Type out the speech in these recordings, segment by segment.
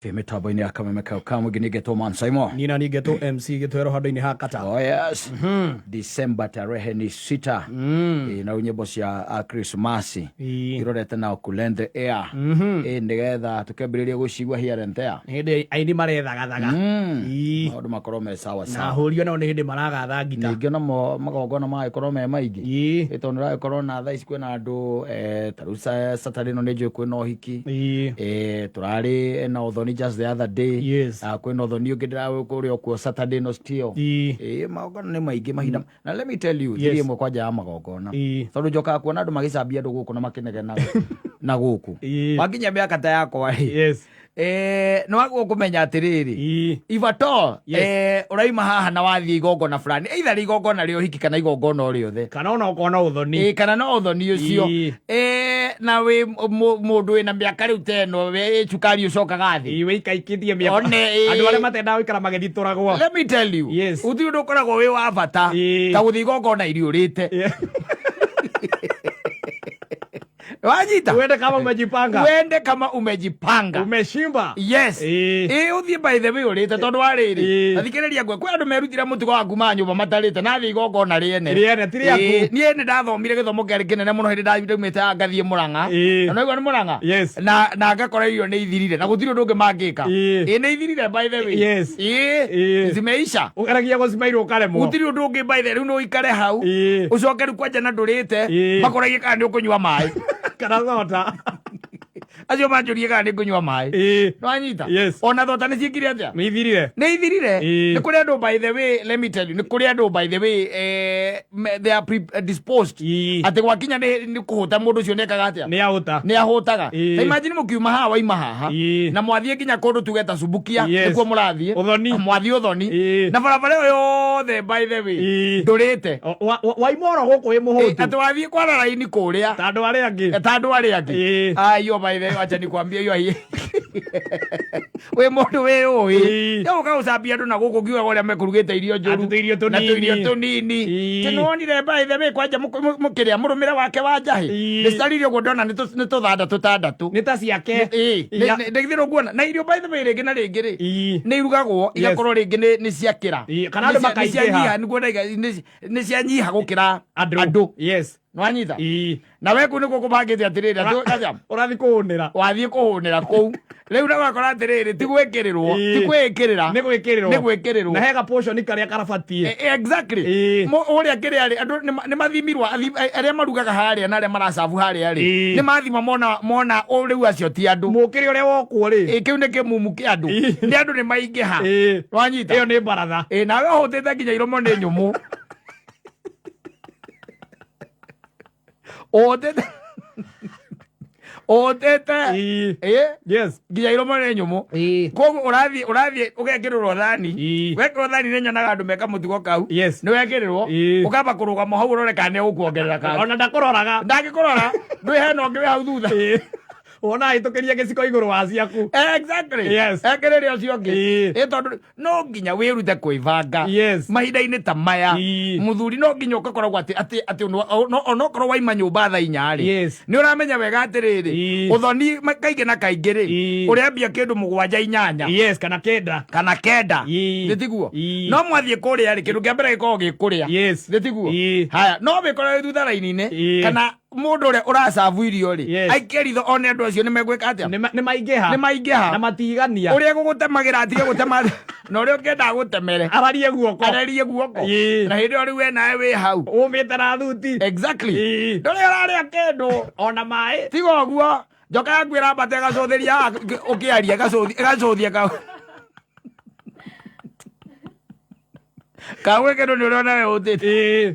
Mĩtambo-inĩ ya Kameme kau ka mũingĩ nĩngetwo Man Saimo. Niĩ na niĩ ngetwo MC Gĩtwero handũ-inĩ ha kata. Oh yes. December tarehe ni 6. Na rĩu nyĩmbo cia Krismasi irorete nao kulende air. Nĩgetha tũkĩambĩrĩria gũcigua here and there. Nĩ hĩndĩ aini marethagathaga. Maũndũ makorwo me sawa Na sawa. ahũri onao nĩ hĩndĩ maragatha ngita. Ningĩ onamo magongona magagĩkorwo me maingĩ. Tondũ nĩũragĩkorwo na thaa ici kwĩna andũ ta rĩu Saturday ĩno nĩnjũĩ kwĩna ũhiki. Tũrarĩ na ũthoni just the other day. Ah, kwĩna ũthoni ũngĩ ndĩrakũrĩa okuo Saturday no still. Magongona nĩ maingĩ mahinda na let me tell you thiri ĩmwe kwanja ya magongona tondũ njokaga kuona andũ magĩcambia andũ gũkũ na makĩnegenaga na gũkũ wakinya mĩaka ta yakwa rĩ nĩ wagwo kũmenya atĩrĩrĩ if at all ũraima haha na wathiĩ igongona fulani either rĩ igongona rĩa ũhiki kana igongona o rĩothe Kana ona ũkona ũthoni. Kana no ũthoni ũcio. Na wĩ mũndũ wĩna mĩaka rĩu ta ĩno wĩ cukari ũcokaga thĩ. Wĩikaikĩtie mĩaka. One, Andũ arĩa matendaga gũikara magĩthitũragwo. Let me tell you. Gũtirĩ ũndũ ũkoragwo wĩ wa bata ta gũthiĩ igongona iriũrĩte. Wanyita? Uende kama umejipanga. Uende kama umejipanga. Umeshimba. Yes. Ĩ ũthiĩ by the way ũrĩte tondũ wa rĩrĩ. Tathikĩrĩria ngwe kwĩ andũ merutire mũtugo wa kuma nyũmba matarĩte na thiĩ igongona rĩene. Rĩene, ti rĩaku. Niĩ nĩ ndathomire gĩthomo kĩarĩ kĩnene mũno hĩndĩ ndaumĩte haha ngathiĩ Mũrang'a. Na nĩwaigua nĩ Mũrang'a? Yes. Na ngakora irio nĩ ithirire na gũtirĩ ũndũ ũngĩ mangĩka. Ĩ nĩ ithirire by the way. Zimeisha. Ũgeragia gũcimairwo ũkaremwo. Gũtirĩ ũndũ ũngĩ by the way, rĩu no ũikare hau. Ũcoke rĩu kwanja na ndũrĩte. Makoragie kana nĩ ũkũnyua maĩ. Kana thota. Acio manjũrie kana nĩ ngũnyua maĩ. Nĩwanyita? Yes. Ona thota nĩ ciĩkire atĩa? Nĩ ithirire. Nĩ ithirire. Nĩ kũrĩ andũ by the way, let me tell you, nĩ kũrĩ andũ by the way they are predisposed. Atĩ gwakinya nĩ kũhũta mũndũ ũcio nĩekaga atĩa? Nĩ ahũta. Nĩ ahũtaga. Ta imagine mũkiuma haha waima haha. Na mwathiĩ nginya kũndũ tuge ta Subukia, nĩkuo mũrathiĩ. Ũthoni. Mwathiĩ ũthoni. Na barabara ĩyo yothe by the way, ndũrĩte. Waima oro gũkũ wĩ mũhũtu. Atĩ wathiĩ kwara raini kũrĩa. Ta andũ arĩa angĩ. Ta andũ arĩa angĩ. Ah, hiyo by the way, acha nikwambie hiyo hii. Wĩ mũndũ wĩ ũĩ. Rĩu ũkagũcambia andũ na gũkũ ngiugaga ũrĩa mekũrugĩte irio njũru. Atĩ tũirio Na tũirio tũnini. tũnini. Tĩ nĩwonire by the way kwanja mũkĩrĩa mũrũmĩre wake wa njahĩ. Nĩ citarire ũguo ndona nĩ tũthanda tũtandatũ. Nĩ ta ciake. Nĩ githĩ ndũkuona. Na irio by the way rĩngĩ na rĩngĩ rĩ. Nĩ irugagwo igakorwo rĩngĩ nĩ ciakĩra. Kana andũ Nĩ makaingĩha. cianyiha, nĩguo ndaiga, nĩ cianyiha gũkĩra Andũ. andũ. Nĩwanyita? Na we kũu nĩkuo kũbangĩte atĩrĩrĩ, atĩ atĩa? Ũrathiĩ kũhũnĩra. Wathiĩ kũhũnĩra kũu. Rĩu na wakora atĩrĩrĩ, ti gwĩkĩrĩrwo, ti kwĩĩkĩrĩra. Nĩ gwĩkĩrĩrwo. Nĩ gwĩkĩrĩrwo. Na he ga portion karĩa karabatiĩ. Exactly. Ũrĩa kĩrĩa rĩ, andũ nĩ mathimirwo, arĩa marugaga harĩa na arĩa maracabu harĩa rĩ, nĩ mathima mona rĩu acio ti andũ. Mũkĩrĩ ũrĩa wokwo rĩ. Kĩu nĩ kĩmumu kĩa andũ. Nĩ andũ nĩ maingĩha. Nĩwanyita? Ĩyo nĩ baratha. Nawe ũhũtĩte nginya iromo nĩ nyũmũ. Ũhũtĩte ũhũtĩte Yes. Nginya iromo nĩ nyũmũ. Koguo ũrathiĩ ũgekĩrĩrwo thani. Wekĩrwo thani nĩ nyonaga andũ meka mũtugo kau. Nĩ wekĩrĩrwo ũkamba kũrũgama hau ũrore kana nĩ ũgũkuongerera kangĩ. Ona ndakũroraga. Ndangĩkũrora ndwĩ hena ũngĩ wĩ hau thutha. Wona ahĩtũkĩria gĩciko igũrũ wa ciaku. Exactly. Yes. Ekĩrĩre ũcio ũngĩ. Tondũ no nginya wĩrute kwĩbanga. Yes. Mahinda-inĩ ta maya mũthuri no nginya ũgakoragwo atĩ atĩ atĩ onokorwo waima nyũmba thaa 4 rĩ, nĩ ũramenya wega atĩrĩrĩ, ũthoni kaingĩ na kaingĩ rĩ, ũrĩambia kĩndũ 7 8. Yes, kana 9. Kana 9. Nĩ tiguo? Ĩĩ. No mwathiĩ kũrĩa rĩ, kĩndũ kĩa mbere gĩkoragwo gĩ kũrĩa. Yes. Nĩ tiguo? Ĩĩ. Haya, no wĩkore wĩ thutha raini-inĩ Ĩĩ. kana mũndũ ũrĩa ũracabu irio rĩ, Yes. aikie ritho one andũ acio nĩ megwĩka atĩa? Nĩ maingĩha. Nĩ maingĩha. Na matigania. Ũrĩa egũgũtemagĩra atige gũtema na ũrĩa ũngĩenda agũtemere. Ararie guoko. Arerie guoko. Ĩĩ. Na hĩndĩ ĩyo rĩu we nawe wĩ hau. Ũmĩte na thuti. Exactly. Ĩĩ. Ndũrĩ ũrarĩa kĩndũ. Ona maĩ. Tiga ũguo, njoka yaku ĩrambata ĩgacũthĩria haha ũkĩaria ĩgacũthia kau. Kagwĩ kĩndũ nĩ ũrĩa nawe ũtĩte. Ĩĩ.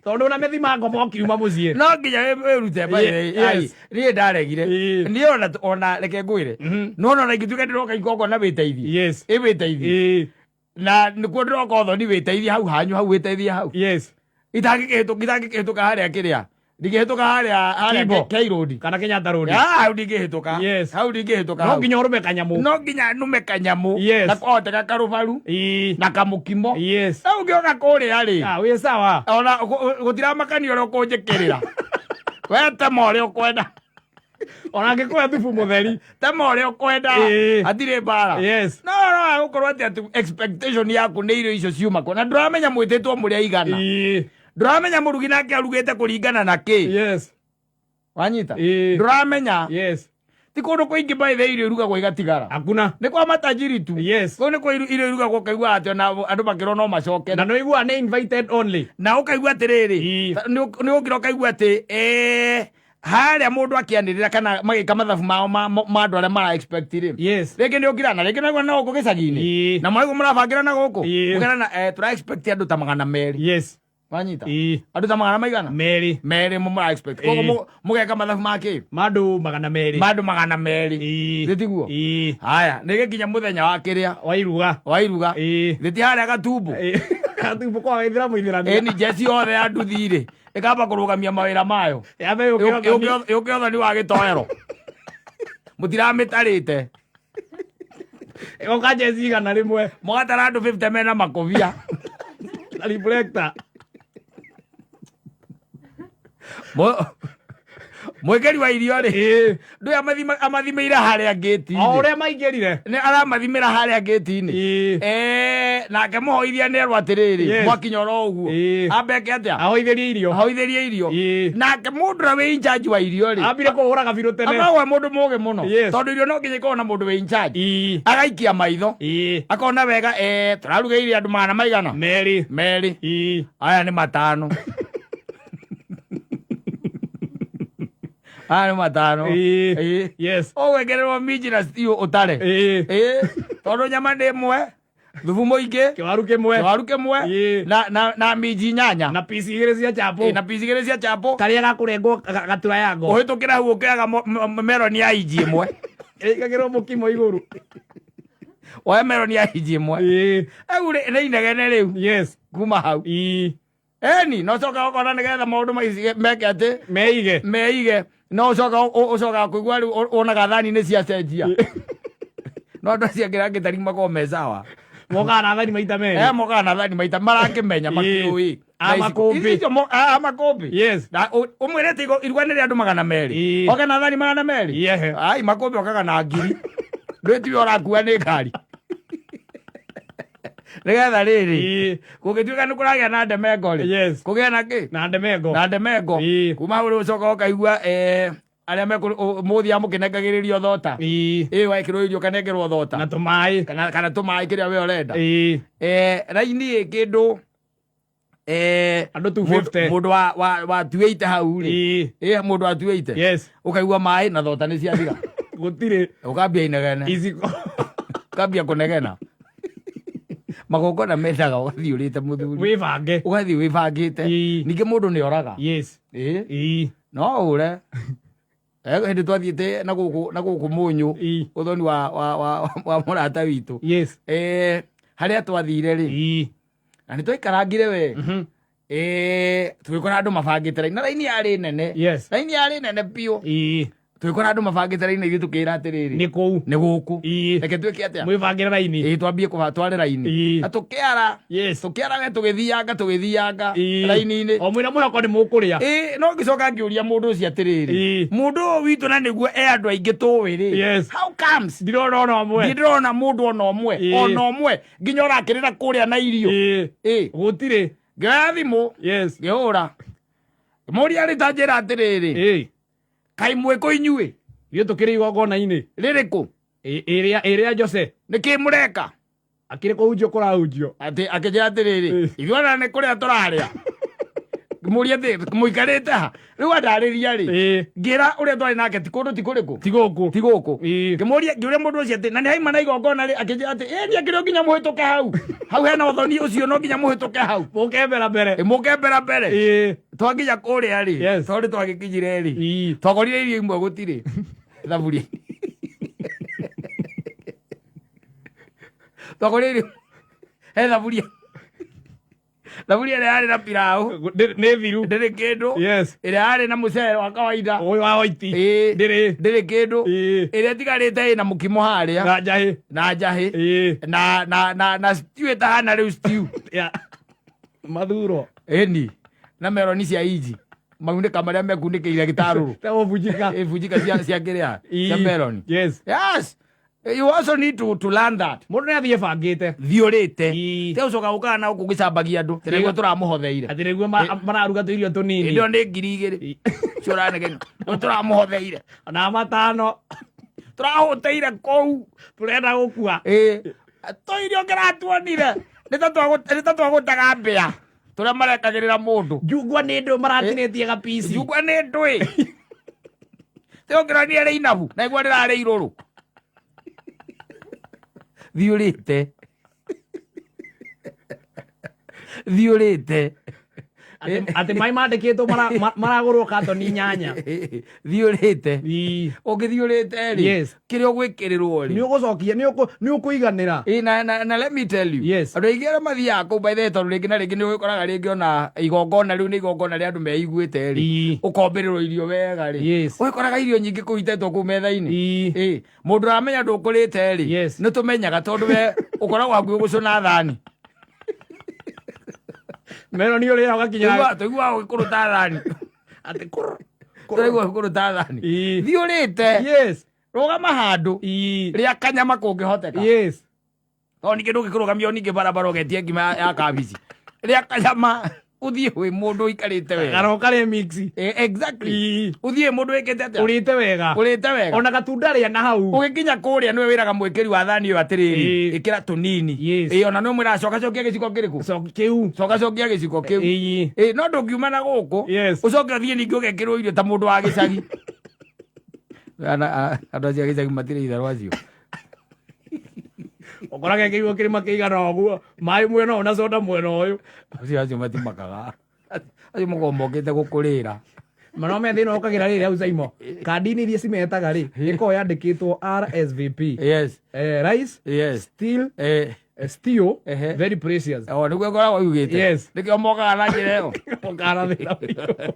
Tondũ na mĩthima ngoma ũkiuma mũciĩ. No nginya wĩrute by the way. Yes. Ai, niĩ ndaregire. Ĩĩ. Niĩ ona reke ngwĩre. No ona ingĩtuĩka ndĩroka igongona wĩteithie. Yes. Ĩ wĩteithie. Ĩĩ. Na nĩkuo ndĩroka ũthoni wĩteithie hau hanyu hau wĩteithie hau. Yes. Itangĩkĩhĩtũka harĩa kĩrĩa. Ndingĩhĩtũka harĩa Kimbo. K Road. Kana Kenyatta Road. Ah, hau ndingĩhĩtũka. Yes. Hau ndingĩhĩtũka. No hau. nginya ũrũme kanyamũ. No nginya nume kanyamũ. Yes. Na kwahoteka karũbaru Ĩĩ. na kamũkimo. Yes. Rĩu ũngĩoka kũrĩa rĩ. Ah, wĩ sawa. Ona gũtiramakania ũrĩa ũkũnjĩkĩrĩra. We tema ũrĩa ũkwenda. Ona angĩkũhe thubu mũtheri. Tema ũrĩa ũkwenda. Ĩĩ. Hatirĩ mbara. Yes. No no gũkorwo atĩ atĩ expectation yaku nĩ irio icio ciuma kũ, na ndũramenya mwĩtĩtwo mũrĩ aigana. Ndũramenya mũrugi nake arugĩte kũringana na kĩ. Wanyita? Ĩĩ. Ndũramenya. Ti kũndũ kũingĩ, by the way, irio irugagwo igatigara. Hakuna. Nĩ kwa matajiri tu. Kũu nĩ kwa irio irugagwo ũkaigua atĩ ona andũ makĩrwo no macoke. Na nĩ ũiguaga nĩ invited only. Na ũkaigua atĩrĩrĩ, nĩ ũkira ũkaigua atĩ harĩa mũndũ akĩanĩrĩra kana magĩka mathabu mao ma andũ arĩa mara expect rĩ, rĩngĩ nĩ ũkira na rĩngĩ naguo no gũkũ gĩcagi-inĩ, na mwaigua mũrabangĩra na gũkũ, mũkerana tũra expect andũ ta 200. Wanyita? Andũ ta magana maigana? 200. Merĩ mo mũra expect. Koguo mũgeka mathabu ma kĩ? Ma andũ 200. Ma andũ 200. Githĩ tiguo? Ĩĩ. Haya, nĩ gĩkinya mũthenya wa kĩrĩa? Wa iruga. Wa iruga. Githĩ ti harĩa gatumbo? Ĩĩ. Gatumbo kwa Gĩithĩramu ithĩramia. Ĩni njeci yothe ya nduthi rĩ, ĩkamba kũrũgamia mawĩra mayo. Yambe yũke ũthoni. Yũke ũthoni wa gĩtoero. Mũtiramĩtarĩte. Ĩgoka njeci 100. Mũgatara andũ 50 mena makobia. Na reflector. Mwĩkĩri wa irio rĩ, ndũĩ amathimĩire harĩa ngĩti-inĩ. O ũrĩa maingĩrire. Nĩ aramathimĩra harĩa ngĩti-inĩ. Nake mũhoithia nĩ erwo atĩrĩrĩ, mwakinya oro ũguo. Ambe eke atĩa? Ahoithĩrie irio. Ahoithĩrie irio. Nake mũndũ ũrĩa wĩ in charge wa irio rĩ, Ambire kũhũra gabirũ tene. akoragwo e mũndũ mũgĩ mũno. Tondũ irio no nginya ikorwo na mũndũ wĩ in charge. Agaikia maitho. Akona wega, tũrarugĩire andũ magana maigana? 200. 200. Aya nĩ 5. Aya nĩ 5. Ũgwĩkĩrĩrwo minji na stew ũtare. Tondũ nyama nĩ ĩmwe, thubu mũingĩ, Kĩwaru kĩmwe. Kĩwaru kĩmwe, na minji 8. Na pici 2 cia chapo. Na pici 2 cia chapo. Karĩa gakũrengwo gatura yango. Ũhĩtũkĩra hau ũkĩoyaga meroni ya inji 1. Ĩkagĩrwo mũkimo igũrũ. Woe meroni ya inji 1. Rĩu rĩ, nĩ inegene rĩu. Kuma hau. Eni, no coka ũkona nĩgetha maũndũ maici meke atĩ? Meige. Meige. No ũcoka ũcokaga kũigua rĩu wonaga thani nĩ ciacenjia. No andũ acio angĩ angĩ tari makoragwo me sawa. Mokaga na thani maita 2. Mokaga na thani maita marakĩmenya, makĩũĩ. A makũmbĩ. Icio a makũmbĩ. Na ũmwĩrĩte iruga nĩ rĩa andũ 200. Oke na thani 200. Ai, makũmbĩ okaga na 1000. Ndũĩ tiwe ũrakua nĩ ngari. Nĩgetha rĩrĩ, kũngĩtuĩka nĩ kũragĩa na ndemengo rĩ, kũgĩe na kĩ? Na ndemengo. Na ndemengo. Kuma hau rĩu ũcoka ũkaigua, arĩa mũthiaga mũkĩnengagĩrĩrio thota. Wekĩrwo irio ũkanengerwo thota. Na tũmaĩ. Kana tũmaĩ kĩrĩa we ũrenda. Raini ĩ kĩndũ, Andũ 250. Mũndũ wa 280 hau rĩ. Mũndũ wa 280. Ũkaigua maĩ na thota nĩ ciathira. Gũtirĩ. Ũkambia inegene. Iciko. Ũkambia kũnegena. Magongona mendaga ũgathiĩ ũrĩte mũthuri. Wĩbange. Ũgathiĩ wĩbangĩte. Ningĩ mũndũ nĩ oraga. No ũre. Hĩndĩ twathiĩte na gũkũ, na gũkũ Mũnyũ, ũthoni wa mũrata witũ. Harĩa twathire rĩ. Na nĩ twaikarangire we. Tũgĩkora andũ mabangĩte raini. Na raini yarĩ nene. Raini yarĩ nene biũ. Tũgĩkora andũ mabangĩte raini, ithuĩ tũkĩra atĩrĩrĩ. Nĩ kũu. Nĩ gũkũ. Reke twĩke atĩa? Mwĩbangĩre raini. Twambie tware raini. Na tũkĩara. Tũkĩara we tũgĩthianga, tũgĩthianga raini-inĩ. O mwĩna mwĩhoko nĩ mũkũrĩa. No ngĩcoka ngĩũria mũndũ ũcio atĩrĩrĩ. Mũndũ ũyũ witũ na nĩguo e andũ aingĩ tũĩ rĩ. How comes? Ndirona ona ũmwe. Ndirĩ ndĩrona mũndũ ona ũmwe. Ona ũmwe. Nginya ũrakĩrĩra kũrĩa na irio. Gũtirĩ. Ngĩoya thimũ. Ngĩhũra. Mũria rĩ ta njĩra atĩrĩrĩ. Kaĩ mwĩ kũ inyuĩ? Ithuĩ tũkĩrĩ igongona-inĩ. Rĩrĩkũ? Ĩrĩa Jose. Nĩ kĩ mũreka? Akĩrĩ kũhunjio kũrahunjio. Atĩ akĩnjĩra atĩrĩrĩ, ithuĩ ona nĩ kũrĩa tũrarĩa. Ngĩmũria atĩ mũikarĩte ha? Rĩu andarĩria rĩ, ngĩra ũrĩa twarĩ nake ti kũndũ ti kũrĩkũ? Ti gũkũ. Ti gũkũ. Ngĩmũria, ngĩũria mũndũ ũcio atĩ, na nĩ haima na igongona rĩ, akĩnjĩra atĩ, niĩ akĩrĩ o nginya mũhĩtũke hau. Hau hena ũthoni ũcio no nginya mũhĩtũke hau. Mũke mbere mbere. Mũke mbere mbere. Twakinya kũrĩa rĩ, tondũ twagĩkinyire rĩ, twakorire irio imwe gũtirĩ. Thaburia. Twakorire irio. He thaburia. Thaburia ĩrĩa yarĩ na pilau. Nĩ thiru. Ndĩrĩ kĩndũ. Ĩrĩa yarĩ na mũcere wa kawaida. Ũyũ wa white. Ndĩrĩ. Ndĩrĩ kĩndũ. Ĩrĩa ĩtigarĩte ĩna mũkimo harĩa. Na njahĩ. Na njahĩ. Na stew ĩtahana rĩu stew. Mathuro. Ĩni. Na meroni cia inji. Maunĩka marĩa mekunĩkĩire gĩtarũrũ. Tegũbunjĩka. Ĩbunjĩka cia kĩrĩa cia melon. Yes. Yes, you also need to learn that. Mũndũ nĩ athiĩ bangĩte. Thiũrĩte. Ii. Te ũcoka gũkaga na gũkũ gĩcambagia andũ tĩnĩguo tũramũhotheire. Atĩ nĩguo mararuga tũirio tũnini. Ĩndĩ ĩyo nĩ 2000 cio ũranegena nĩ tũramũhotheire. Na 5. Tũrahũtĩire kũu. Tũrenda gũkua. Ĩ tũirio kĩratuonire nĩ ta twagũtaga mbĩa tũrĩa marekagĩrĩra mũndũ. Njungwa nĩ ndũ maratinĩtie gapici. Njungwa nĩ ndũĩ tĩũngĩronire rĩ inabu na igua rĩrarĩ irũrũ. Thiũrĩte, thiũrĩte. Atĩ maĩ mandĩkĩtwo maragũrwo katoni 8. Thiũrĩte. Ii. Ũngĩthiũrĩte rĩ, kĩrĩa ũgwĩkĩrĩrwo rĩ, nĩ ũgũcokia, nĩ ũkũiganĩra. Ĩ, na let me tell you, Yes. andũ aingĩ arĩa mathiaga kũu, by the way, tondũ rĩngĩ na rĩngĩ nĩ ũgĩkoraga rĩngĩ ona igongona rĩu nĩ igongona rĩa andũ meiguĩte rĩ, ũkombĩrĩrwo irio wega rĩ, ũgĩkoraga irio nyingĩ kũu itetwo kũu metha-inĩ. Ĩ, mũndũ ũramenya ndũkũrĩte rĩ, nĩ tũmenyaga tondũ we ũkoragwo hakuhĩ gũcũna thani. Meroni ũrĩa ũgakinya. Tũiguaga ũgĩkũrũta thani. Atĩ kũrũ. Tũraigua ũgĩkũrũta thani. Thiũrĩte. Rũgama handũ. Rĩa kanyama kũngĩhoteka. Tondũ ningĩ ndũngĩkĩrũgamio ningĩ barabara ũgetie ngima ya kabici. Rĩa kanyama ũthiĩ wĩ mũndũ ũikarĩte wega. Garoka rĩ mix. Exactly. Ũthiĩ mũndũ wĩkĩte atĩa? Ũrĩte wega. Ũrĩte wega. Ona gatunda rĩa na hau. Ũgĩkinya kũrĩa nĩwe wĩraga mwĩkĩri wa thani ĩyo atĩrĩrĩ, ĩkĩra tũnini. Ĩ, ona nĩwe mwĩraga coka cokia gĩciko kĩrĩkũ? Kĩu. Coka cokia gĩciko kĩu. Ĩ, no ndũngiuma na gũkũ. Ũcoke ũthiĩ ningĩ ũgekĩrwo irio ta mũndũ wa gĩcagi. Andũ acio a gĩcagi matirĩ itherũ acio. Ũkoraga kĩguo kĩrĩma kĩigana ũguo, maĩ mwena ũyũ na soda mwena ũyũ. Acio matimakaga. Acio makoragwo mokĩte gũkũrĩra. Mano me thĩna ũkagĩra rĩrĩ hau Saimo. Kandi-inĩ iria cimetaga rĩ, ĩkoragwo yandĩkĩtwo RSVP. Rice, steel, stew, very precious. O, nĩguo ĩkoragwo yugĩte. Yes. Nĩkĩo mokaga na njĩra ĩyo. Mokaga na thĩna ũyũ.